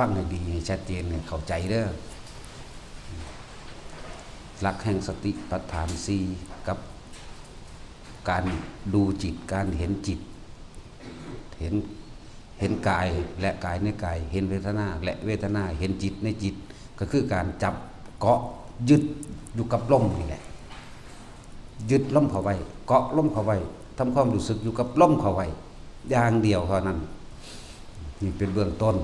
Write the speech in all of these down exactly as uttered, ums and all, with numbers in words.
ฟังให้ดีให้ชัดเจนให้เข้าใจเด้อ หลักแห่งสติปัฏฐานสี่กับการดูจิต การเห็นจิต เห็น เห็นกายและกายในกาย เห็นเวทนาและเวทนา เห็นจิตในจิต ก็คือการจับเกาะยึดอยู่กับลมนี่แหละ ยึดลมเข้าไว้ เกาะลมเข้าไว้ ทำความรู้สึกอยู่กับลมเข้าไว้ อย่างเดียวเท่านั้น นี่เป็นเบื้องต้น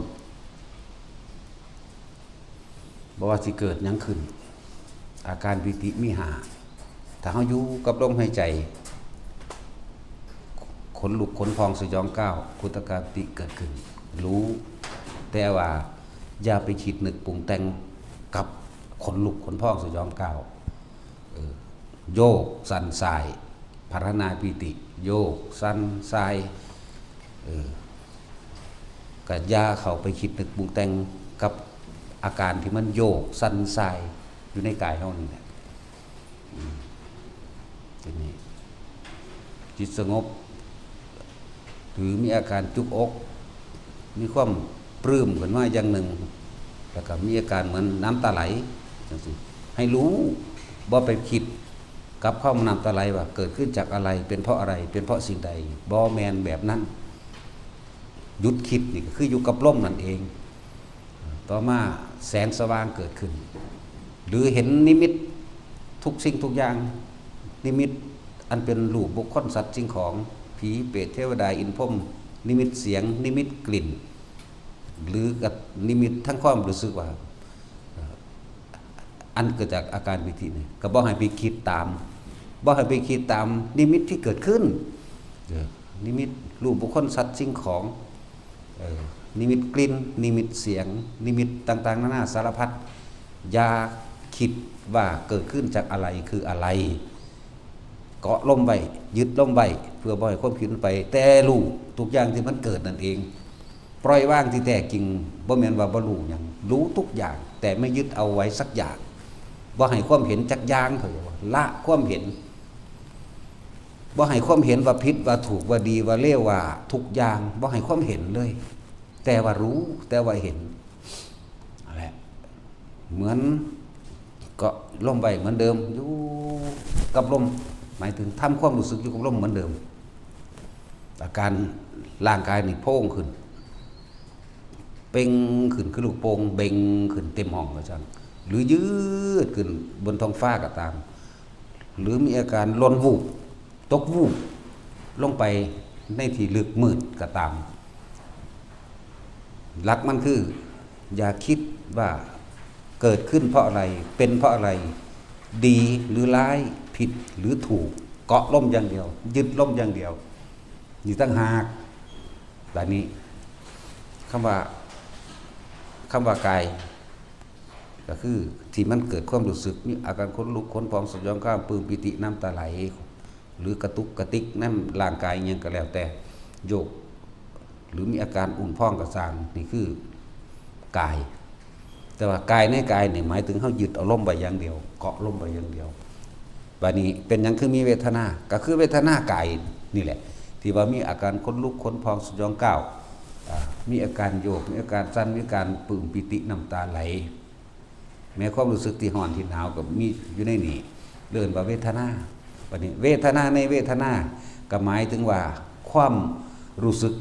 บ่ว่าสิเกิดหยังขึ้น อาการปีติมีห้า ถ้าเฮาอยู่กับลมหายใจ ขนลุกขนพองสยองก้าว ขุทกาปีติเกิดขึ้น รู้ แต่ว่าอย่าไปคิดนึกปรุงแต่งกับขนลุกขนพองสยองก้าว เออ โยกสั่นส่าย พาราณาปีติ โยกสั่นส่าย เออ ก็อย่าเข้าไปคิดนึกปรุงแต่งกับอาการที่มันโยกสั่นส่ายอยู่ในกายเฮานี่แหละ อืม ทีนี้ จิตสงบ หรือมีอาการจุกอก มีความปลื้มขึ้นมาอย่างหนึ่ง แล้วก็มีอาการเหมือนน้ำตาไหล จังซี้ ให้รู้ บ่ไปคิดกับความน้ำตาไหลว่าเกิดขึ้นจากอะไร เป็นเพราะอะไร เป็นเพราะสิ่งใด บ่แม่นแบบนั้น หยุดคิดนี่ก็คืออยู่กับลมนั่นเอง ต่อมาแสงสว่างเกิดขึ้น หรือเห็นนิมิตทุกสิ่งทุกอย่าง นิมิตอันเป็นรูปบุคคลสัตว์สิ่งของ ผีเปรตเทวดาอินทร์พรหม นิมิตเสียง นิมิตกลิ่น หรือกับนิมิตทั้งความรู้สึกว่า เอ่อ อันเกิดจากอาการปีติเนี่ย ก็บ่ให้ไปคิดตาม บ่ให้ไปคิดตามนิมิตที่เกิดขึ้น เออ นิมิตรูปบุคคลสัตว์สิ่งของ เออ นิมิตกลิ่น นิมิตเสียง นิมิตต่างๆ นานาสารพัด อย่าคิดว่าเกิดขึ้นจากอะไรคืออะไร เกาะลมไว้ ยึดลมไว้ เพื่อบ่ให้ความคิดมันไป แต่รู้ทุกอย่างที่มันเกิดนั่นเอง ปล่อยวางที่แท้จริง บ่แม่นว่าบ่รู้หยัง รู้ทุกอย่าง แต่ไม่ยึดเอาไว้สักอย่าง บ่ให้ความเห็นจักอย่าง เขาเรียกว่า ละความเห็น บ่ให้ความเห็นว่าผิดว่าถูกว่าดีว่าเลวว่าทุกอย่าง บ่ให้ความเห็นเลย แต่ว่ารู้ แต่ว่าเห็น นั่นแหละ เหมือนเกาะลมไว้เหมือนเดิม อยู่กับลม หมายถึงทำความรู้สึกอยู่กับลมเหมือนเดิม อาการร่างกายนี่โพ่งขึ้น เป่งขึ้นคือลูกโป่ง เบ่งขึ้นเต็มห้องว่าซั่น หรือยืดขึ้นบนท้องฟ้าก็ตาม หรือมีอาการหล่นวูบ ตกวูบลงไปในที่ลึกมืดก็ตาม หลักมันคือ อย่าคิดว่าเกิดขึ้นเพราะอะไร เป็นเพราะอะไร ดีหรือร้าย ผิดหรือถูก เกาะลมอย่างเดียว ยึดลมอย่างเดียว นี่ต่างหาก บาดนี้ คำว่า คำว่ากาย ก็คือที่มันเกิดความรู้สึก มีอาการขนลุกขนพองสยองก้าว ปลื้มปีติ น้ำตาไหล หรือกระตุกกระติกในร่างกายอิหยังก็แล้วแต่ โยก หรือมีอาการอุ่นพองก็ซ่าง นี่คือกาย แต่ว่ากายในกายนี่หมายถึงเฮายึดเอาลมไว้อย่างเดียว เกาะลมไว้อย่างเดียว บาดนี้เป็นหยังคือมีเวทนา ก็คือเวทนากายนี่แหละ ที่ว่ามีอาการขนลุกขนพองสยองก้าว อ่า มีอาการโยก มีอาการสั่น มีอาการปลื้มปีติ น้ำตาไหล แม้ความรู้สึกที่ร้อนที่หนาวก็มีอยู่ในนี้ เอิ้นว่าเวทนา บาดนี้เวทนาในเวทนา ก็หมายถึงว่าความรู้สึก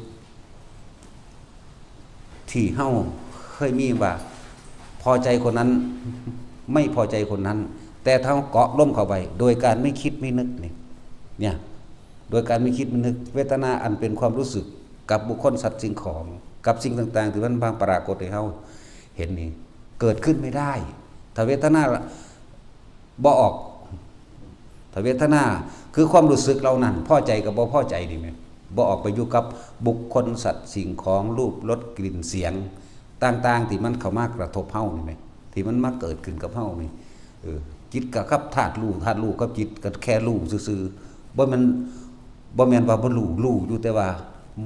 ที่เฮาเคยมีว่า พอใจคนนั้น ไม่พอใจคนนั้น แต่ถ้าเฮาเกาะลมเข้าไว้ โดยการไม่คิดไม่นึกนี่ เนี่ย โดยการไม่คิดไม่นึก เวทนาอันเป็นความรู้สึกกับบุคคลสัตว์สิ่งของ กับสิ่งต่างๆ ที่มันมาปรากฏให้เฮาเห็นนี่ เกิดขึ้นไม่ได้ ถ้าเวทนาบ่ออก ถ้าเวทนาคือความรู้สึกเหล่านั้น พอใจกับบ่พอใจนี่แหม บ่ออกไปอยู่กับบุคคลสัตว์สิ่งของ รูป รส กลิ่น เสียง ต่างๆ ที่มันเข้ามากระทบเฮานี่แหม ที่มันมาเกิดขึ้นกับเฮานี่ เออ จิตก็กับธาตุรู้ ธาตุรู้กับจิตก็แค่รู้ซื่อๆ บ่แม่น บ่แม่นว่าบ่รู้ รู้อยู่ แต่ว่า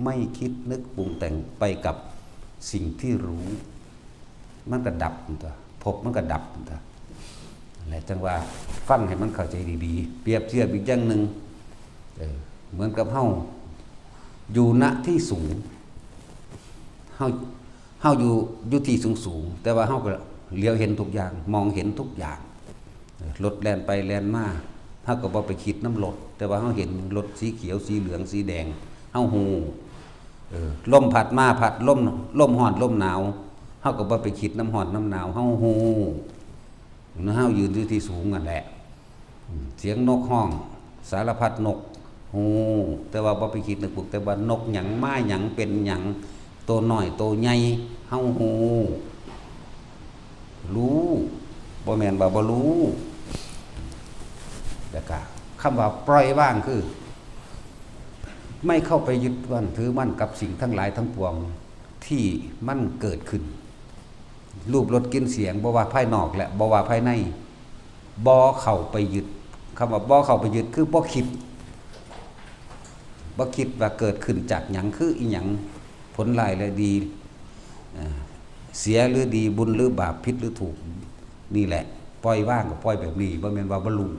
ไม่คิดนึกปรุงแต่งไปกับสิ่งที่รู้ มันก็ดับมันตั๊ว ภพมันก็ดับมันตั๊ว และจังว่าฟังให้มันเข้าใจดีๆ เปรียบเทียบอีกอย่างหนึ่ง เออ เหมือนกับเฮาอยู่ณที่สูง เฮา เฮาอยู่ อยู่ที่สูงๆ แต่ว่าเฮาก็เหลียวเห็นทุกอย่าง มองเห็นทุกอย่าง เออ รถแล่นไปแล่นมา เฮาก็บ่ไปคิดนำรถ แต่ว่าเฮาเห็นรถสีเขียว สีเหลือง สีแดง เฮาฮู้ เออ ลมพัดมาพัด ลม ลมร้อน ลมหนาว เฮาก็บ่ไปคิดนำร้อนนำหนาว เฮาฮู้ เฮายืนอยู่ที่สูงนั่นแหละ อืม เสียงนกฮ้อง สารพัดนก ฮู้ แต่ว่าบ่ไปคิดนึกปรุงแต่งว่านกหยัง มาหยัง เป็นหยัง โตน้อย โตใหญ่ เฮาฮู้ รู้ บ่แม่นว่าบ่รู้ แล้วก็คำว่าปล่อยวางคือ ไม่เข้าไปยึดมั่นถือมั่นกับสิ่งทั้งหลายทั้งปวงที่มันเกิดขึ้น รูปรสกลิ่นเสียง บ่ว่าภายนอกและบ่ว่าภายใน บ่เข้าไปยึด คำว่าบ่เข้าไปยึดคือบ่คิด บ่คิดว่าเกิดขึ้นจากหยัง คืออีหยัง ผลร้ายและดี เอ่อ เสียหรือดี บุญหรือบาป ผิดหรือถูก นี่แหละ ปล่อยวางก็ปล่อยแบบนี้ บ่แม่นว่าบ่รู้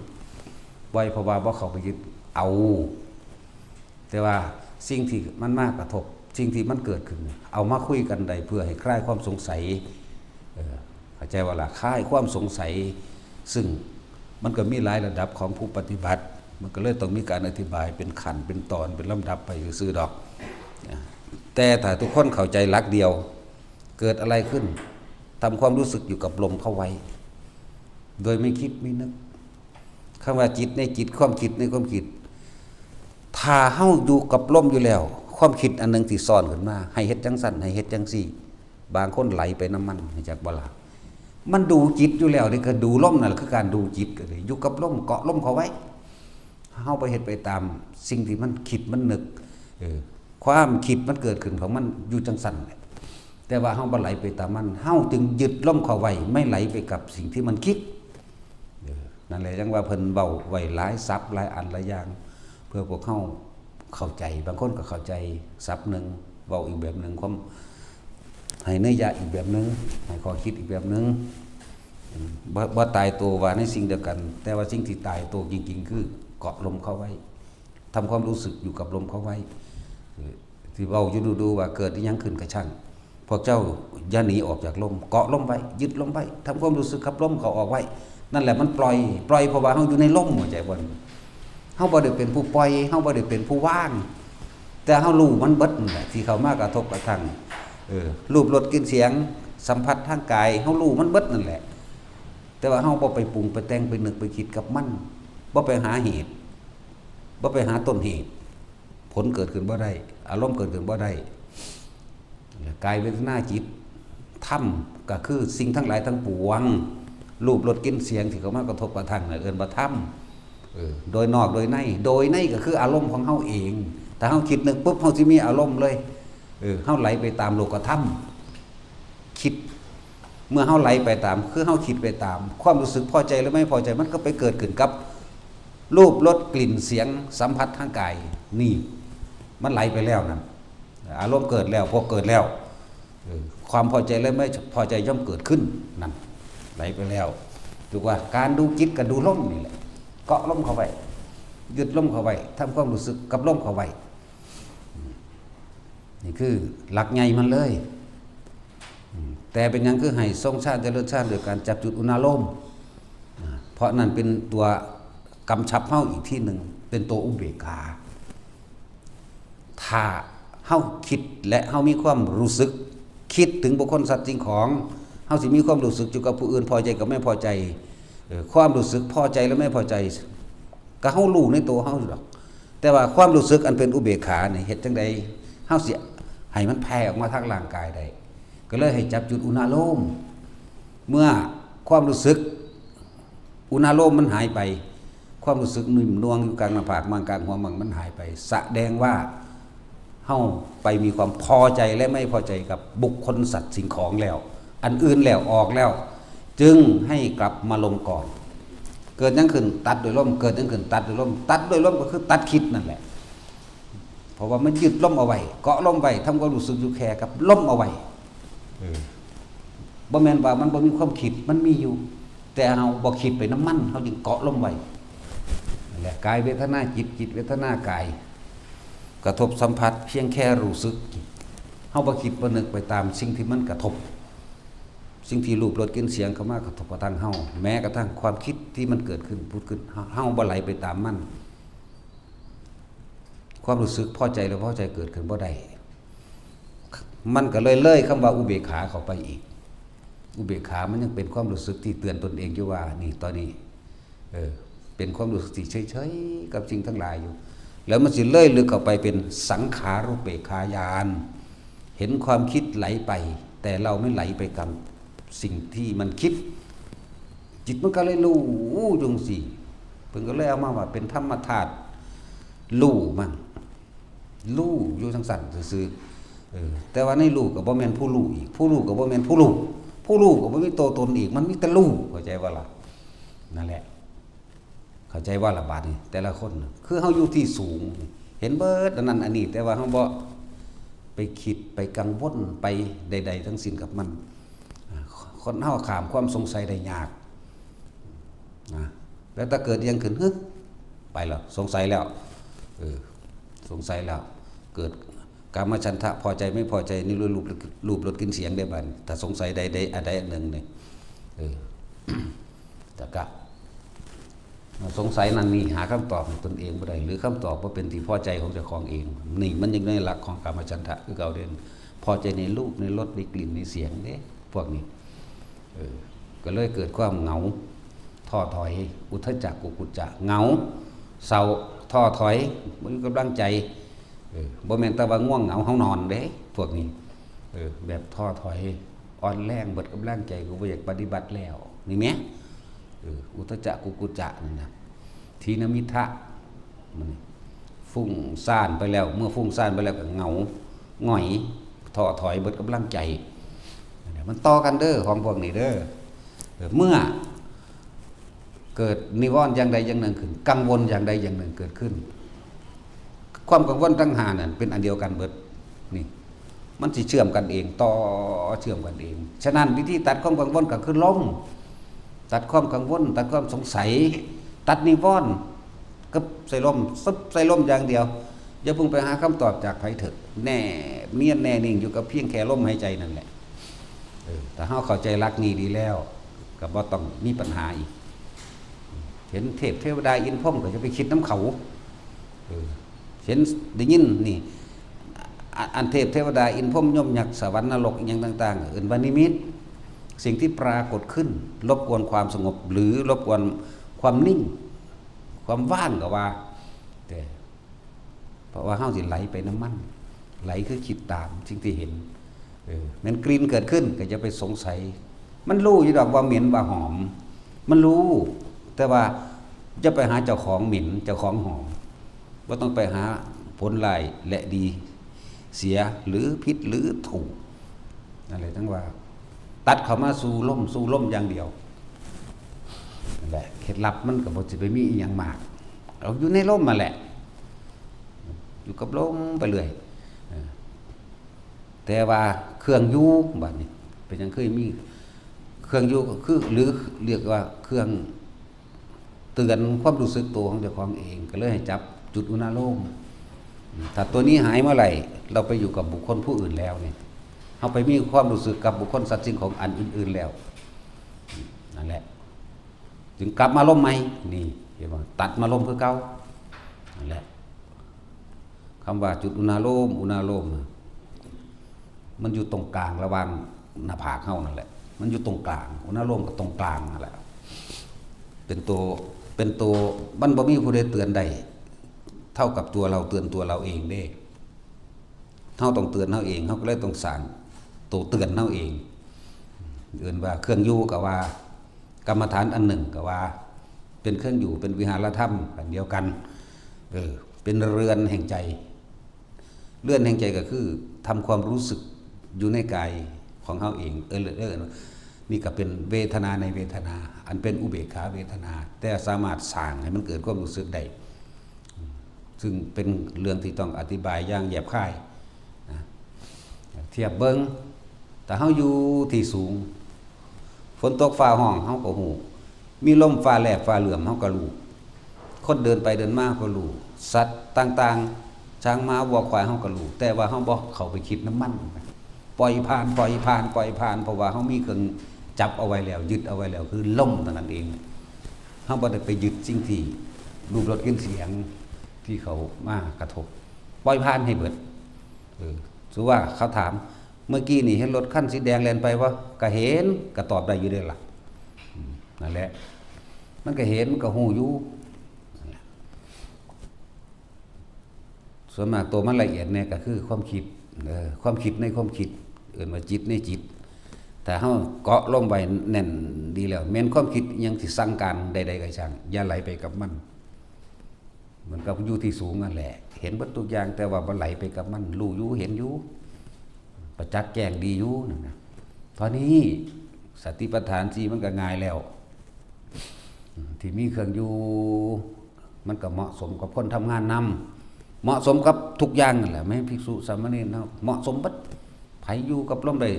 ปล่อยเพราะว่าบ่เข้าไปยึดเอา แต่ว่าสิ่งที่มันมากระทบ สิ่งที่มันเกิดขึ้น เอามาคุยกันได้เพื่อให้คลายความสงสัย เออ เข้าใจว่าล่ะ คลายความสงสัย ซึ่งมันก็มีหลายระดับของผู้ปฏิบัติ มันก็เลยต้องมีการอธิบายเป็นขั้นเป็นตอนเป็นลำดับไปซื่อๆดอก แต่ถ้าทุกคนเข้าใจหลักเดียว เกิดอะไรขึ้น ทำความรู้สึกอยู่กับลมเข้าไว้ โดยไม่คิดไม่นึก คำว่าจิตในจิต ความคิดในความคิด ถ้าเฮาอยู่กับลมอยู่แล้ว ความคิดอันหนึ่งที่ซ้อนขึ้นมา ให้เฮ็ดจังซั่น ให้เฮ็ดจังซี่ บางคนไหลไปนำมัน รู้จักบ่ล่ะ มันดูจิตอยู่แล้ว นี่ก็ดูลมนั่นแหละ คือการดูจิต ก็เลยอยู่กับลม เกาะลมเข้าไว้ เฮาไปเฮ็ดไปตามสิ่งที่มันคิดมันนึก เออ ความคิดมันเกิดขึ้นของมันอยู่จังซั่นแหละ แต่ว่าเฮาบ่ไหลไปตามมัน เฮาจึงยึดลมเข้าไว้ ไม่ไหลไปกับสิ่งที่มันคิด เออ นั่นแหละ จั่งว่าเพิ่นเว้าไว้หลายศัพท์ หลายอันหลายอย่าง เพื่อพวกเฮาเข้าใจ บางคนก็เข้าใจศัพท์หนึ่ง เว้าอีกแบบหนึ่ง ความ ให้นัยยะอีกแบบหนึ่ง ให้ข้อคิดอีกแบบหนึ่ง อืม บ่ บ่ตายตัวว่าในสิ่งเดียวกัน แต่ว่าสิ่งที่ตายตัวจริงๆ คือเกาะลมเข้าไว้ ทำความรู้สึกอยู่กับลมเข้าไว้ เออ ที่เว้าอยู่ดูๆ ว่าเกิดอิหยังขึ้นก็ช่าง พวกเจ้าอย่าหนีออกจากลม เกาะลมไว้ ยึดลมไว้ ทำความรู้สึกกับลมเข้าออกไว้ นั่นแหละมันปล่อย ปล่อยเพราะว่าเฮาอยู่ในลม เข้าใจบ่ เฮาบ่ได้เป็นผู้ปล่อย เฮาบ่ได้เป็นผู้วาง แต่เฮารู้มันเบิดนั่นแหละ ที่เข้ามากระทบกระทั่ง เออ รูปรสกลิ่นเสียง สัมผัสทางกาย เฮารู้มันเบิดนั่นแหละ แต่ว่าเฮาบ่ไปปรุงไปแต่งไปนึกไปคิดกับมัน บ่ไปหาเหตุ บ่ไปหาต้นเหตุ ผลเกิดขึ้นบ่ได้ อารมณ์เกิดขึ้นบ่ได้ กายเวทนาจิต ธรรมก็คือสิ่งทั้งหลายทั้งปวง รูปรสกลิ่นเสียงที่เข้ามากระทบกระทั่งน่ะเอิ้นว่าธรรม เออ โดยนอกโดยใน โดยในก็คืออารมณ์ของเฮาเอง ถ้าเฮาคิดนึกปุ๊บ เฮาสิมีอารมณ์เลย เออ เฮาไหลไปตามโลกธรรม คิด เมื่อเฮาไหลไปตาม คือเฮาคิดไปตาม ความรู้สึกพอใจหรือไม่พอใจ มันก็ไปเกิดขึ้นกับ รูปรสกลิ่นเสียงสัมผัสทางกาย นี่ มันไหลไปแล้วนั่น อารมณ์เกิดแล้ว พอเกิดแล้ว เออ ความพอใจและไม่พอใจย่อมเกิดขึ้น นั่น ไหลไปแล้ว ถูกว่า การดูจิตกับดูลมนี่แหละ เกาะลมเข้าไว้ ยึดลมเข้าไว้ ทำความรู้สึกกับลมเข้าไว้ นี่คือหลักใหญ่มันเลย อืม แต่เป็นหยังคือให้ทรงฌานเจริญฌานโดยการจับจุดอุณาโลม อ่า เพราะนั่นเป็นตัวกำชับเฮาอีกที่หนึ่ง เป็นตัวอุเบกขา ถ้าเฮาคิดและเฮามีความรู้สึก คิดถึงบุคคลสัตว์สิ่งของ เฮาสิมีความรู้สึกอยู่กับผู้อื่น พอใจกับไม่พอใจ เอ่อ ความรู้สึกพอใจและไม่พอใจ ก็เฮารู้ในตัวเฮาอยู่ดอก แต่ว่าความรู้สึกอันเป็นอุเบกขานี่เฮ็ดจั่งใด เฮาสิให้มันแผ่ออกมาทางร่างกายได้ ก็เลยให้จับจุดอุณาโลม เมื่อความรู้สึกอุณาโลมมันหายไป ความรู้สึกนิ่มนวลอยู่กลางหน้าผากมั่ง กลางหัวมั่ง มันหายไป แสดงว่าเฮาไปมีความพอใจและไม่พอใจกับบุคคลสัตว์สิ่งของแล้ว อันอื่นแล้ว ออกแล้ว จึงให้กลับมาลมก่อน เกิดหยังขึ้น ตัดด้วยลม เกิดหยังขึ้น ตัดด้วยลม ตัดด้วยลมก็คือตัดคิดนั่นแหละ เพราะว่ามันยึดลมเอาไว้ เกาะลมไว้ ทำความรู้สึกอยู่แค่กับลมเอาไว้ เออ บ่แม่นว่ามันบ่มีความคิด มันมีอยู่ แต่เฮาบ่คิดไปนำมัน เฮาจึงเกาะลมไว้ นั่นแหละ กายเวทนาจิต จิตเวทนากาย กระทบสัมผัส เพียงแค่รู้สึก เฮ ฮาบ่คิดบ่นึกไปตามสิ่งที่มันกระทบ สิ่งที่รูปรสกลิ่นเสียงเข้ามากระทบกระทั่งเฮา แม้กระทั่งความคิดที่มันเกิดขึ้นผุดขึ้น เฮา เฮาบ่ไหลไปตามมัน ความรู้สึกพอใจหรือบ่พอใจเกิดขึ้นบ่ได้ มันก็เลยเลยคำว่าอุเบกขาเข้าไปอีก อุเบกขามันยังเป็นความรู้สึกที่เตือนตนเองอยู่ว่า นี่ตอนนี้ เออ เป็นความรู้สึกที่เฉยๆกับสิ่งทั้งหลายอยู่ แล้วมันสิเลยลึกเข้าไปเป็นสังขารุเปกขาญาณ เห็นความคิดไหลไป แต่เราไม่ไหลไปกับสิ่งที่มันคิด จิตมันก็เลยรู้อยู่จั่งซี้ เพิ่นก็เลยเอามาว่าเป็นธรรมธาตุรู้มัน รู้อยู่จั่งซั่นซื่อๆ เออ แต่ว่าในรู้ก็บ่แม่นผู้รู้อีก ผู้รู้ก็บ่แม่นผู้รู้ ผู้รู้ก็บ่มีตัวตนอีก มันมีแต่รู้ เข้าใจบ่ล่ะ นั่นแหละ เข้าใจบ่ล่ะบาดนี้ แต่ละคนน่ะ คือเฮาอยู่ที่สูง เห็นเบิดอันนั้นอันนี้ แต่ว่าเฮาบ่ไปคิดไปกังวลไปใดๆทั้งสิ้นกับมัน อ่า คนเฮาข้ามความสงสัยได้ยาก นะ แล้วถ้าเกิดอิหยังขึ้น ฮึ ไปแล้ว สงสัยแล้ว เออ สงสัยแล้ว เกิดกามฉันทะ พอใจไม่พอใจ นี่รูป รูปรสกลิ่นเสียงได้บัดนี้ ถ้าสงสัยใดๆ อันใดอันหนึ่งนี่ เออ แต่ก็ สงสัยนั่นนี่ หาคำตอบให้ตนเองบ่ได้ หรือคำตอบบ่เป็นที่พอใจของเจ้าของเอง นี่มันยังในหลักของกามฉันทะคือเก่าเด้ พอใจในรูป ในรส ในกลิ่น ในเสียงเด้ พวกนี้ เออ ก็เลยเกิดความเหงา ท้อถอย อุทธัจจะ กุกุจจะ เหงา เศร้า ท้อถอย บ่มีกำลังใจ เออ บ่แม่นแต่ว่าง่วงเหงาเฮานอนเด้ พวกนี้ เออ แบบท้อถอย อ่อนแรง เบิดกำลังใจ ก็บ่อยากปฏิบัติแล้ว นี่แหม เออ อุทธัจจะ กุกุจจะ นี่นะ ถีนมิทธะ มันนี่ ฟุ้งซ่านไปแล้ว เมื่อฟุ้งซ่านไปแล้วก็เหงา หงอย ท้อถอย เบิดกำลังใจ มันต่อกันเด้อ ของพวกนี้เด้อ เออ เมื่อ เกิดนิวรณ์อย่างใดอย่างหนึ่งขึ้น กังวลอย่างใดอย่างหนึ่งเกิดขึ้น ความกังวลทั้งห้านั่นเป็นอันเดียวกันเบิด นี่ มันสิเชื่อมกันเอง ต่อเชื่อมกันเอง ฉะนั้นวิธีตัดความกังวลก็คือลม ตัดความกังวล ตัดความสงสัย ตัดนิวรณ์ กึบใส่ลม ซึบใส่ลมอย่างเดียว อย่าเพิ่งไปหาคำตอบจากไผเถอะ แนบเนียนแน่นิ่งอยู่กับเพียงแค่ลมหายใจนั่นแหละ เออ ถ้าเฮาเข้าใจหลักนี้ดีแล้ว ก็บ่ต้องมีปัญหาอีก เห็นเทพเทวดาอินทร์พรหมก็อย่าไปคิดนำเขา เออ เห็นได้ยินนี่ อัน อันเทพเทวดาอินทร์พรหมยมยักษ์สวรรค์นรกอิหยังต่างๆ เอิ้นว่านิมิต สิ่งที่ปรากฏขึ้น รบกวนความสงบ หรือรบกวนความนิ่ง ความว่างก็ว่า แต่ เพราะว่าเฮาสิไหลไปนำมัน ไหลคือคิดตามสิ่งที่เห็น เออ แม่นกลิ่นเกิดขึ้นก็อย่าไปสงสัย มันรู้อยู่ดอกว่าเหม็นว่าหอม มันรู้ แต่ว่าอย่าไปหาเจ้าของเหม็น เจ้าของหอม บ่ต้องไปหาผลร้ายและดี เสียหรือผิดหรือถูก นั่นแหละจั่งว่า ตัดเข้ามาสู่ลม สู่ลมอย่างเดียว นั่นแหละ เคล็ดลับมันก็บ่สิไปมีอิหยังมาก เอาอยู่ในลมนั่นแหละ อยู่กับลมไปเรื่อย เออ แต่ว่าเครื่องอยู่บัดนี้ เป็นหยังคือมีเครื่องอยู่ ก็คือ หรือเรียกว่าเครื่องเตือนความรู้สึกตัวของเจ้าของเอง ก็เลยให้จับจุดอุณาโลม ถ้าตัวนี้หายเมื่อไหร่ เราไปอยู่กับบุคคลผู้อื่นแล้วนี่ เฮาไปมีความรู้สึกกับบุคคลสัตว์สิ่งของอันอื่นๆแล้ว นั่นแหละ จึงกลับมาลมใหม่ นี่ เห็นบ่ ตัดมาลมคือเก่า นั่นแหละ คำว่าจุดอุณาโลม อุณาโลมน่ะ มันอยู่ตรงกลางระหว่างหน้าผากเฮานั่นแหละ มันอยู่ตรงกลาง อุณาโลมก็ตรงกลางนั่นแหละ เป็นตัว เป็นตัว มันบ่มีผู้ใดเตือนได้ เท่ากับตัวเราเตือนตัวเราเองเด้ เฮาต้องเตือนเฮาเอง เฮาก็เลยต้องสร้างตัวเตือนเฮาเอง เอิ้นว่าเครื่องอยู่ก็ว่า กรรมฐานอันหนึ่งก็ว่า เป็นเครื่องอยู่ เป็นวิหารธรรมอันเดียวกัน เออ เป็นเรือนแห่งใจ เรือนแห่งใจก็คือทำความรู้สึกอยู่ในกายของเฮาเอง เออ เออ นี่ก็เป็นเวทนาในเวทนา อันเป็นอุเบกขาเวทนา แต่สามารถสร้างให้มันเกิดความรู้สึกได้ ซึ่งเป็นเรื่องที่ต้องอธิบายอย่างแยบคายนะ เทียบเบิ่ง ถ้าเฮาอยู่ที่สูง ฝนตกฟ้าร้อง เฮาก็ฮู้ มีลมฟ้าแลบฟ้าเหลื่อม เฮาก็รู้ คนเดินไปเดินมาก็รู้ สัตว์ต่างๆ ช ช้างม้าวัวควายเฮาก็รู้ แต่ว่าเฮาบ่เข้าไปคิดนำมัน ปล่อยผ่าน ปล่อยผ่าน ปล่อยผ่าน เพราะว่าเฮามีเครื่องจับเอาไว้แล้ว ยึดเอาไว้แล้ว คือลมเท่านั้นเอง เฮาบ่ได้ไปยึดสิ่งที่รูปรสกลิ่นเสียงที่เขามากระทบ ปล่อยผ่านให้เบิด เออ สมมุติว่าเขาถาม เมื่อกี้นี่เห็นรถคันสีแดงแล่นไปบ่ ก็เห็น ก็ตอบได้อยู่เด้ล่ะ อืม นั่นแหละ มันก็เห็น มันก็ฮู้อยู่ นั่นแหละ ส่วนมากตัวมันละเอียดแน่ก็คือความคิด เออ ความคิดในความคิด เอิ้นว่าจิตในจิต ถ้าเฮาเกาะลมไว้แน่นดีแล้ว แม่นความคิดอิหยังสิสั่งการใดๆก็ช่าง อย่าไหลไปกับมัน เหมือนกับอยู่ที่สูงนั่นแหละ เห็นเบิดทุกอย่าง แต่ว่าบ่ไหลไปกับมัน รู้อยู่ เห็นอยู่ ประจักษ์แจ้งดีอยู่นั่นนะ เท่านี้สติปัฏฐานสี่มันก็ง่ายแล้ว ที่มีเครื่องอยู่ มันก็เหมาะสมกับคนทำงานนำ เหมาะสมกับทุกอย่างนั่นแหละ แม่นภิกษุสามเณรเนาะ เหมาะสมเบิด ไผอยู่กับลมได้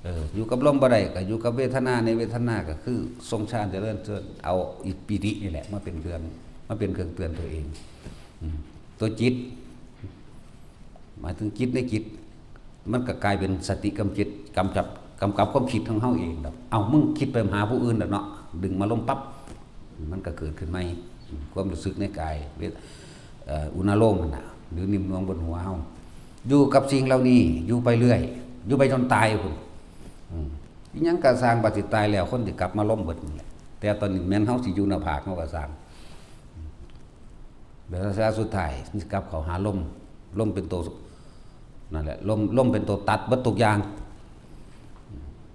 เออ อยู่กับลมบ่ได้ ก็อยู่กับเวทนา ในเวทนาก็คือทรงฌานเจริญเจริญ เอาอิปปิตินี่แหละ มาเป็นเครื่อง มาเป็นเครื่องเตือนตัวเอง อืม ตัวจิต หมายถึงจิตในจิต มันก็กลายเป็นสติกำจิต กำจับ กำกับความคิดของเฮาเองดอก เอา มึงคิดไปหาผู้อื่นดอกเนาะ ดึงมาลมปั๊บ มันก็เกิดขึ้นใหม่ ความรู้สึกในกาย เวท เอ่อ อุณาโลมนั่นน่ะ หรือนิ่มนวลบนหัวเฮา อยู่กับสิ่งเหล่านี้ อยู่ไปเรื่อย อยู่ไปจนตายพุ้น อืม อิหยังก็ซ่าง บัดสิตายแล้ว คนสิกลับมาลมเบิดนั่นแหละ แต่ตอนนี้แม่นเฮาสิอยู่หน้าผากเฮาก็ซ่าง เดี๋ยวสุดท้ายสิกลับเข้าหาลม ลมเป็นตัว นั่นแหละ ลม ลมเป็นตัวตัดเบิดทุกอย่าง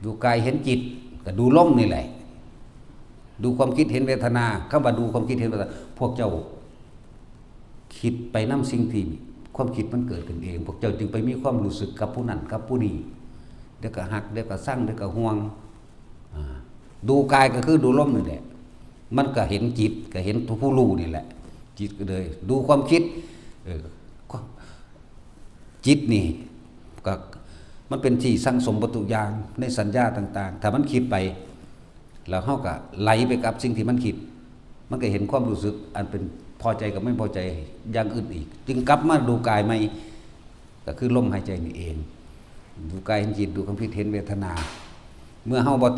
ดูกายเห็นจิต ก็ดูลมนี่แหละ ดูความคิดเห็นเวทนา คำว่าดูความคิดเห็นเวทนา พวกเจ้าคิดไปนำสิ่งที่ความคิดมันเกิดขึ้นเอง พวกเจ้าจึงไปมีความรู้สึกกับผู้นั้นกับผู้นี้ เดี๋ยวก็ฮัก เดี๋ยวก็ซัง เดี๋ยวก็ห่วง อ่า ดูกายก็คือดูลมนี่แหละ มันก็เห็นจิต ก็เห็นผู้รู้นี่แหละ จิตก็เลย ดูความคิด เออ ก็ จิตนี่ ก็ มันเป็นที่สั่งสมวัตถุอย่างในสัญญาต่างๆ ถ้ามันคิดไป แล้วเฮาก็ไหลไปกับสิ่งที่มันคิด มันก็เห็นความรู้สึกอันเป็นพอใจกับไม่พอใจอย่างอื่นอีก จึงกลับมาดูกายใหม่ ก็คือลมหายใจนี่เอง ดูกายเห็นจิต ดูความคิดเห็นเวทนา เมื่อเฮาบ่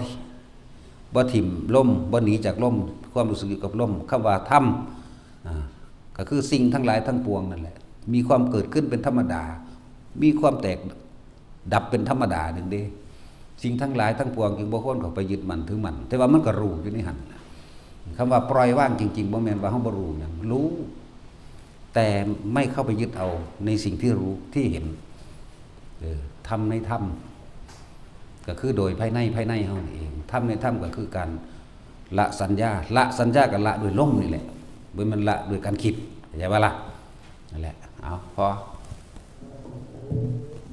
บ่ถิ่มลม บ่หนีจากลม ความรู้สึกอยู่กับลม คำว่าธรรม อ่า ก็คือสิ่งทั้งหลายทั้งปวงนั่นแหละ มีความเกิดขึ้นเป็นธรรมดา มีความแตกดับเป็นธรรมดาหนึ่งเด้ สิ่งทั้งหลายทั้งปวงจึงบ่ควรเข้าไปยึดมั่นถือมั่น แต่ว่ามันก็รู้อยู่ในหั่นล่ะ คำว่าปล่อยวางจริงๆ บ่แม่นว่าเฮาบ่รู้หยัง รู้ แต่ไม่เข้าไปยึดเอาในสิ่งที่รู้ที่เห็น เออ ธรรมในธรรม ก็คือโดยภายใน ภายในเฮานี่เอง ธรรมในธรรมก็คือการละสัญญา ละสัญญาก็ละด้วยลมนี่แหละ บ่แม่นละด้วยการคิด เข้าใจบ่ล่ะ นั่นแหละ เอา พอ